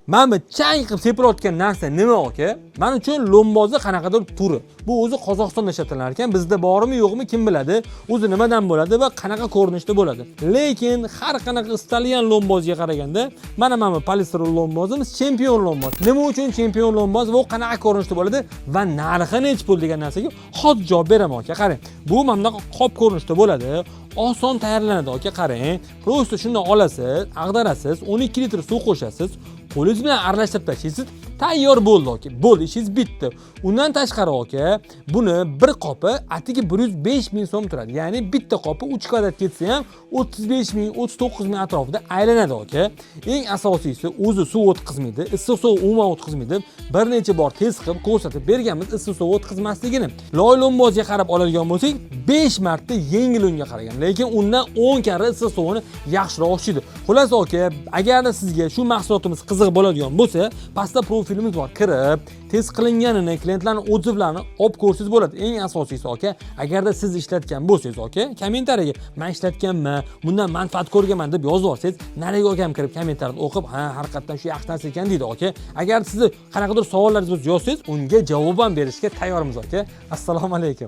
Mana bu chang qilib sepilayotgan narsa nima, aka? Man uchun lo'mbozni qanaqadir turi. Bu o'zi Qozog'istonda ishlatilar ekan. Bizda bormi, yo'qmi, kim biladi? O'zi nimadan bo'ladi va qanaqa ko'rinishda bo'ladi? Lekin har qanaqa istalgan lo'mbozga qaraganda mana bu polistirol lo'mbozimiz chempion lo'mboz. Nima uchun chempion lo'mboz va u qanaqa ko'rinishda bo'ladi va narxi nechi pul degan narsaga hozir javob beraman, aka. Qarang. Bu mana bunaqa qop ko'rinishda bo'ladi. Oson tayyorlanadi, aka, qarang. Просто shundan olasiz, ag'darasiz, 12 litr suv qo'shasiz, qo'lingiz bilan aralashtirib tashlaysiz, tayyor bo'ldi, aka. Bo'ldi, ishingiz bitdi. Undan tashqari, aka, buni bir qopi atigi 105 ming so'm turadi. Ya'ni bitta qopi 3 kvadrat ketsa ham 35 ming, 39 ming atrofida aylanadi, aka. Eng asosiysi, o'zi suv o'tkazmaydi, issiq suv umuman o'tkazmaydi. Bir necha bor test qilib ko'rsatib berganmiz issiq suv o'tkazmasligini. Loy lo'mbozga qarab oladigan bo'lsak, 5 marta yengil unga qaragan, lekin undan 10 karra issiq suvini yaxshiroq ushlaydi. Xullas, aka, agarda sizga shu mahsulotimiz qiziq bo'ladigan bo'lsa, pastda profilimiz bor. Kirib, test qilinganini, klientlarning отзыв larini olib ko'rsangiz bo'ladi. Eng asosiysi, aka, agarda siz ishlatgan bo'lsangiz, aka, kommentariyaga "Men ishlatganman, bundan manfaat ko'rganman" deb yozib olsangiz, narigi akam kirib kommentariyani o'qib, "Ha, haqiqatdan shu yaxshi narsa ekan" deydi, aka. Agar sizni qanaqadir savollaringiz bo'lsa, yozsangiz, unga javob ham berishga tayyormiz, aka. Assalomu alaykum.